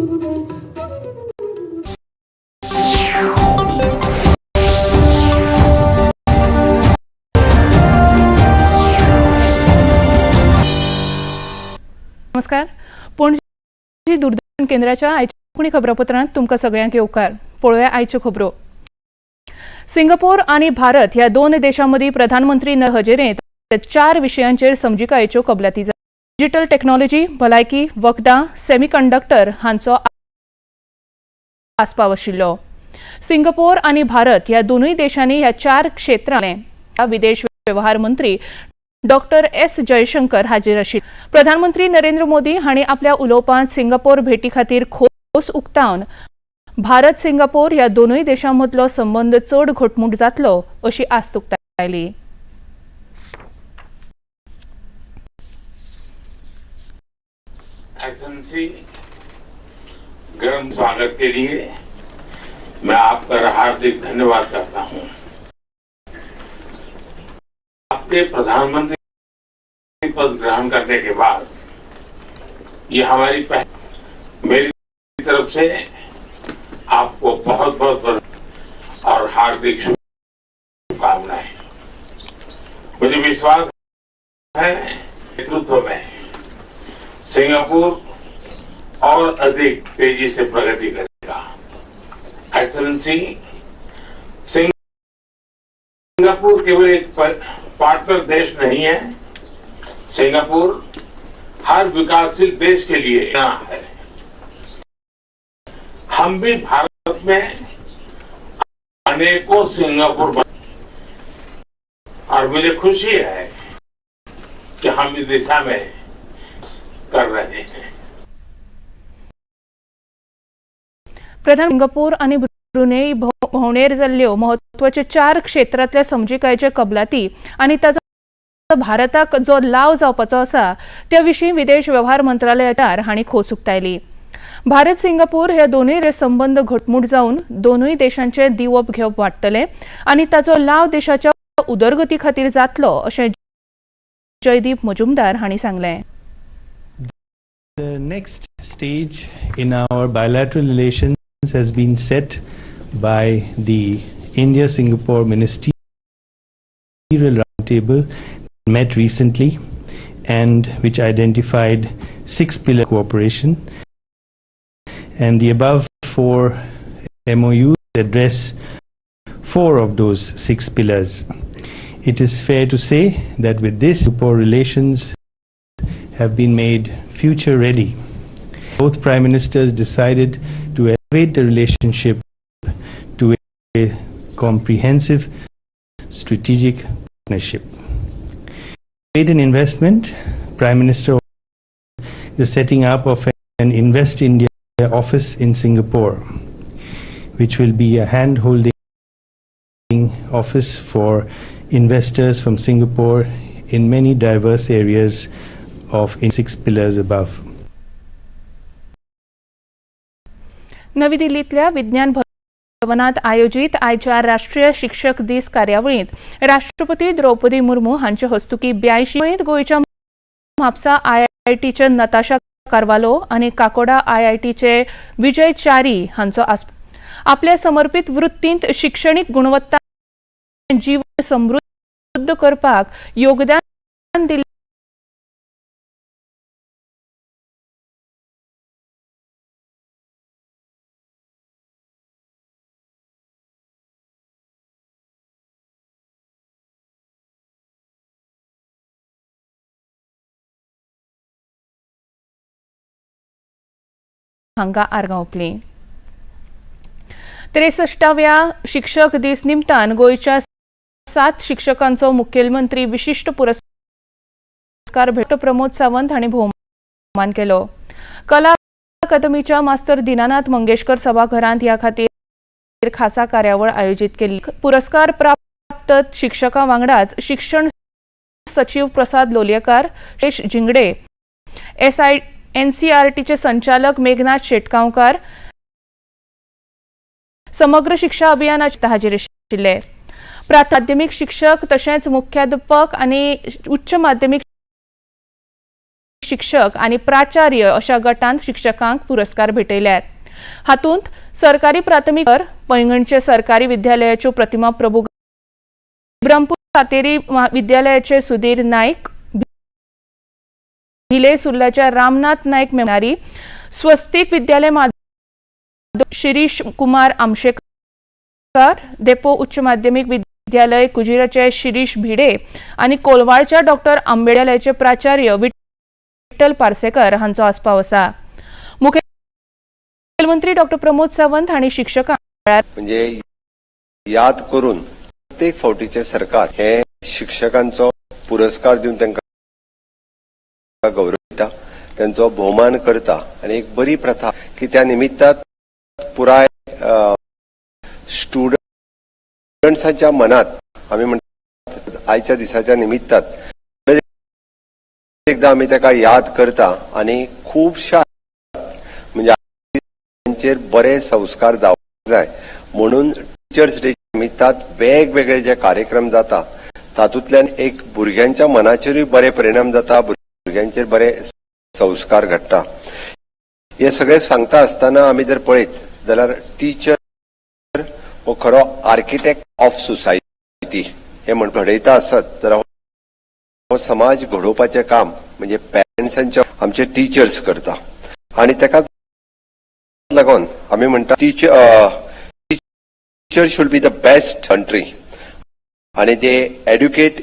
नमस्कार, पणजी दूरदर्शन केंद्राच्या आयच्या कोंकणी खबरापत्रांत तुमकां सगळ्यांक येवकार. पळोवया आयच्यो खबरो. सिंगापूर आनी भारत ह्या दोन देशां मदीं प्रधानमंत्री हजेरेंत चार विशयांचेर समजिकायेच्यो कबलाती जाल्यो. डिजिटल टेक्नॉलॉजी, भलायकी, वखदां, सेमीकंडक्टर हांचो आस्पाव आशिल्लो. सिंगापूर आनी भारत ह्या दोनूय देशांनी ह्या चार क्षेत्रांत विदेश व्यवहार मंत्री डॉक्टर एस जयशंकर हाजीर आशिल्ले. प्रधानमंत्री नरेंद्र मोदी हांणी आपल्या उलोवपांत सिंगापूर भेटी खातीर खोस उक्तावन भारत सिंगापूर ह्या दोनूय देशां मदलो संबंद चड घटमूट जातलो अशी आस्त उक्तायली. एक्सलेंसी, गर्म स्वागत के लिए मैं आपका हार्दिक धन्यवाद करता हूं. आपके प्रधानमंत्री पद ग्रहण करने के बाद ये हमारी पहली, मेरी तरफ से आपको बहुत बहुत बधाई और हार्दिक शुभकामनाएं. मुझे विश्वास है, नेतृत्व में सिंगापुर और अधिक तेजी से प्रगति करेगा. एक्सलेंसी, सिंगापुर केवल एक पार्टनर देश नहीं है, सिंगापुर हर विकासशील देश के लिए है. हम भी भारत में अनेकों सिंगापुर और मुझे खुशी है कि हम इस दिशा में कर रहे हैं. प्रधान सिंगापूर आनी ब्रुनेई भोंवडेर जाल्ल्यो म्हत्वाच्यो चार क्षेत्रांतल्या समजिकायेच्यो कबलाती आनी ताचो भारताक जो लाव जावपाचो आसा त्या विशीं विदेश वेव्हार मंत्रालयार हांणी खोस उक्तायली. भारत सिंगापूर हे दोनूय संबंद घटमूट जावन दोनूय देशांचे दिवप घेवप वाडटले आनी ताचो लाव देशाच्या उदरगती खातीर जातलो अशें जयदीप मजुमदार हांणी सांगलें. The next stage in our bilateral relations has been set by the India Singapore Ministerial Roundtable met recently and which identified six pillar cooperation. And the above four MOUs address four of those six pillars. It is fair to say that with this, Singapore relations have been made future ready. Both prime ministers decided to elevate the relationship to a comprehensive strategic partnership. Trade and investment, Prime Minister the setting up of an Invest India office in Singapore, which will be a hand holding office for investors from Singapore in many diverse areas of in six pillars above. नवी दिल्लीतल्या विज्ञान भवनात आयोजीत आयच्या राष्ट्रीय शिक्षक दीस कार्यावळींत राष्ट्रपती द्रौपदी मुर्मू हांचे हस्तुकी 82 गोंयच्या म्हापसा आयआयटीचे नताशा कार्वालो आनी काकोडा आयआयटीचे विजय च्यारी हांचो आस्पाव. आपल्या समर्पित वृत्तींत शिक्षणीक गुणवत्ता जीवन समृद्ध करपाक योगदान दिल्ले हांकां आर्गां ओंपली. 63व्या शिक्षक दीस निमतान गोंयच्या सात शिक्षकांचो मुखेलमंत्री विशिश्ट पुरस्कार भेट प्रमोद सावंत हांणी भोवमान केलो. कला अकादमीच्या मास्तर दिनानाथ मंगेशकर सभाघरांत ह्या खातीर खासा कार्यावळ आयोजीत केल्ली. पुरस्कार प्राप्त शिक्षकां वांगडाच शिक्षण सचीव प्रसाद लोलयेकार, शेष झिंगडे, एसआय एनसीआरटीचे संचालक मेघनाथ शेटगांवकार, समग्र शिक्षा अभियानाचे हाजीर आशिल्ले. प्राथमिक शिक्षक तशेंच मुख्याध्यापक आनी उच्च माध्यमीक शिक्षक आनी प्राचार्य अशा गटांत शिक्षकांक पुरस्कार भेटयल्यात. हातूंत सरकारी प्राथमीक पैंगणचे सरकारी विद्यालयाच्यो प्रतिमा प्रभू, इब्रामपूर सातेरी विद्यालयाचे सुधीर नाईक, भिले सुर्लाच्या रामनाथ नाईक मेनारी, स्वस्तिक विद्यालय शिरीष कुमार आमशेकर, डेपो उच्च माध्यमिक विद्यालय कुजिराचे शिरीष भिडे आनी कोलवाळच्या डॉक्टर आंबेडकराचे प्राचार्य विठ्ठल पार्सेकर हांचो आस्पाव आसा. मुखेलमंत्री डॉक्टर प्रमोद सावंत हांणी शिक्षकांक म्हणजे याद करून प्रत्येक फावटीचें सरकार हे शिक्षकांचो पुरस्कार दिवन तांकां गौरवता, तांचो भोवमान करता आनी एक बरी प्रथा की त्या निमित्तात पुराय स्टुडंट्सांच्या मनात आमी म्हणटात आयच्या दिसाच्या निमित्तात एकदा आमी ताका याद करता आनी खुबश्या म्हणजे तांचेर बरे संस्कार जावपाक जाय म्हणून टिचर्स डे निमित्तात वेगवेगळे जे कार्यक्रम जाता, तातूंतल्यान एक भुरग्यांच्या मनाचेरूय बरे परिणाम जाता, भुरग्यांचेर बरे संस्कार घडटा. हे सगळे सांगता आसतना आमी जर पळयत जाल्यार टिचर हो खरो आर्किटेक्ट ऑफ सोसायटी हे म्हण घडयता आसत जाल्यार हो समाज घडोवपाचें काम म्हणजे पेरंट्सांच्या आमचे टिचर्स करता आनी ताका लागून आमी म्हणटा, teacher should be the best country आणि they educate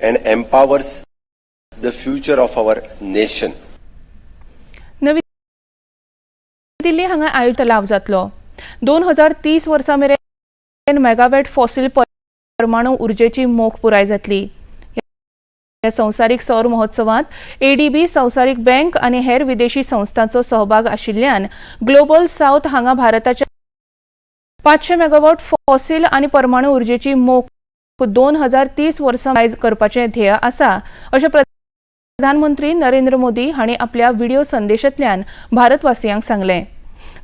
and empowers the future of our nation. नवी दिल्ली हांगा आयोजित लाव जातलो. 2030 वर्सा मेरेन मेगावॅट फॉसिल परमाणू उर्जेची मोख पुराय जातली. ह्या संवसारीक सौर महोत्सवात एडीबी, संवसारीक बँक आनी हेर विदेशी संस्थांचो सहभाग आशिल्ल्यान ग्लोबल सावथ हांगा भारताच्या 500 मेगावॉट फॉसिल आनी परमाणू उर्जेची मोख 2030 वर्सां पुराय करपाचें ध्येय आसा, अशें प्रधानमंत्री नरेंद्र मोदी हांणी आपल्या व्हिडिओ संदेशांतल्यान भारतवासियांक सांगलें.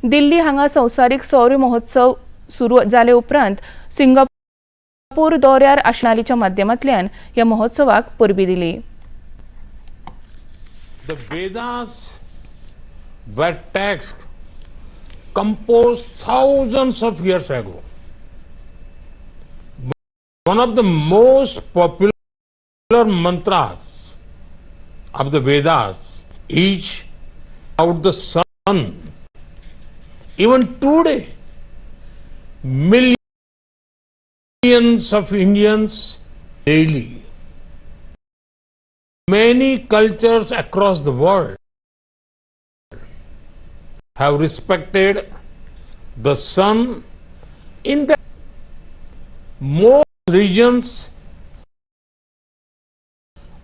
दिल्ली हांगा संवसारीक सौर महोत्सव सुरू जाले उपरांत सिंगापूर दौऱ्यार आशिल्ल्याच्या माध्यमांतल्यान ह्या महोत्सवाक परबीं दिली. The Vedas were texts composed thousands of years ago. One of the most popular mantras of the Vedas is about the sun. Even today, millions of Indians daily, many cultures across the world have respected the sun in the most regions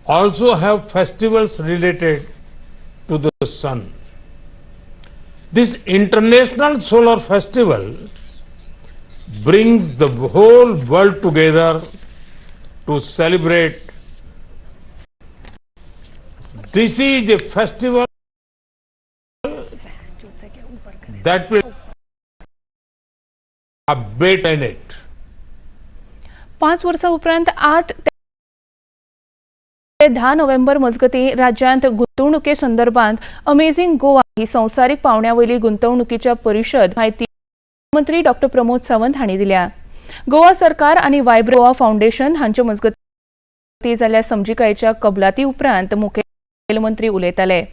also have festivals related to the sun. This International Solar Festival brings the whole world together to celebrate. This is a festival that will a planet. 5 वर्सां उपरांत 8 ते 10 नोव्हेंबर मजगतीं राज्यांत गुंतवणुके संदर्भात amazing Goa ही संवसारीक पावंड्या वयली गुंतवणुकीच्या परिशद म्हायती मंत्री डॉक्टर प्रमोद सावंत हांणी दिल्या. गोवा सरकार आनी वायब्रंट गोवा फावंडेशन हांचे मजगतीं जाल्ल्या समजिकायेच्या कबलाती उपरांत मुखेलमंत्री उलयताले.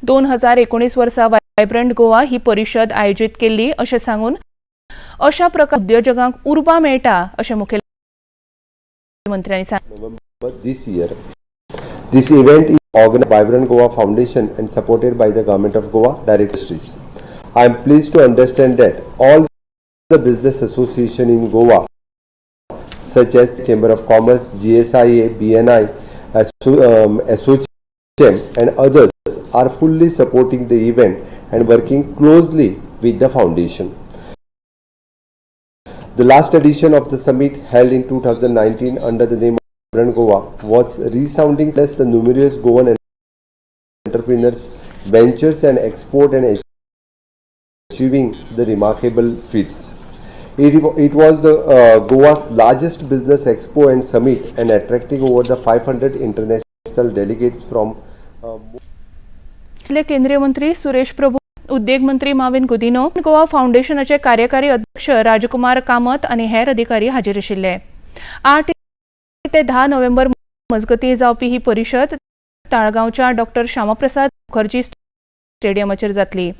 2019 वर्सा वायब्रंट गोवा ही परिशद आयोजीत केल्ली अशें सांगून अशा प्रकार उद्योजकांक उर्बा मेळटा अशें मुखेलमंत्र्यांनी सांगलें. November this year. This event is organized by Vibrant Goa Foundation and supported by the Government of Goa Directories. I am pleased to understand that all the business association in Goa, such as Chamber of Commerce, GSIA, BNI, ASSOCHAM and others, are fully supporting the event and working closely with the foundation. The last edition of the summit, held in 2019 under the name of Vibrant Goa, was resounding as the numerous Goan entrepreneurs ventures and export and achieving the remarkable feats. It was the Goa's largest business expo and summit and attracting over the 500 international delegates from केंद्रीय मंत्री सुरेश प्रभू, उद्देग मंत्री माविन गुदिनो, गोवा फावंडेशनाचे कार्यकारी अध्यक्ष राजकुमार कामत आनी हेर अधिकारी हाजीर आशिल्ले. 8 ते 10 नोव्हेंबर मजगतीं जावपी ही परिशद ताळगांवच्या डॉक्टर श्यामाप्रसाद मुखर्जी स्टेडियमाचेर जातली.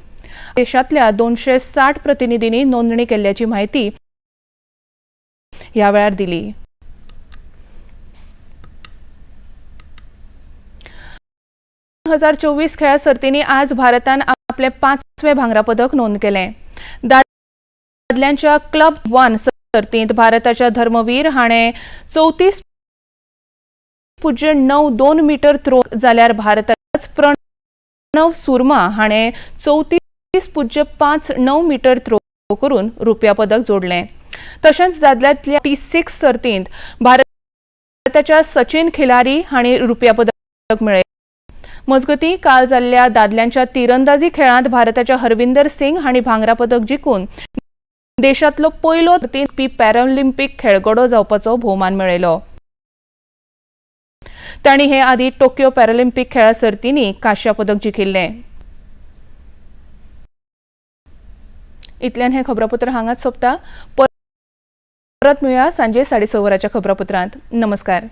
देशांतल्या 260 प्रतिनिधींनी नोंदणी केल्ल्याची म्हायती ह्या वेळार दिली. 2024 खेळां सर्तींनी आज भारतान आपलें पांचवें भांगरा पदक नोंद केलें. दादल्यांच्या क्लब वन सर्तींत भारताच्या धर्मवीर हाणें 34.92 मिटर थ्रो जाल्यार भारताच प्रणव सुर्मा हाणें 34.59 मिटर थ्रो करून रुप्या पदक जोडलें. तशेंच दादल्यांतल्या टी 6 सर्तींत भारताच्या सचिन खिलारी हांणी रुप्या पदक मेळयलें. मजगतीं, काल जाल्ल्या दादल्यांच्या तिरंदाजी खेळांत भारताच्या हरविंदर सिंग हांणी भांगरा पदक जिखून देशांतलो पयलो पी पॅरालिम्पिक खेळगडो जावपाचो भोवमान मेळयलो. तांणी हे आदीं टोक्यो पॅरालिम्पिक खेळां सर्तींनी कांश्या पदक जिखिल्लें. इतल्यान हें खबरापत्र हांगाच सोंपता. परत मेळया सांजे 6:30 वरांच्या खबरापत्रांत. नमस्कार.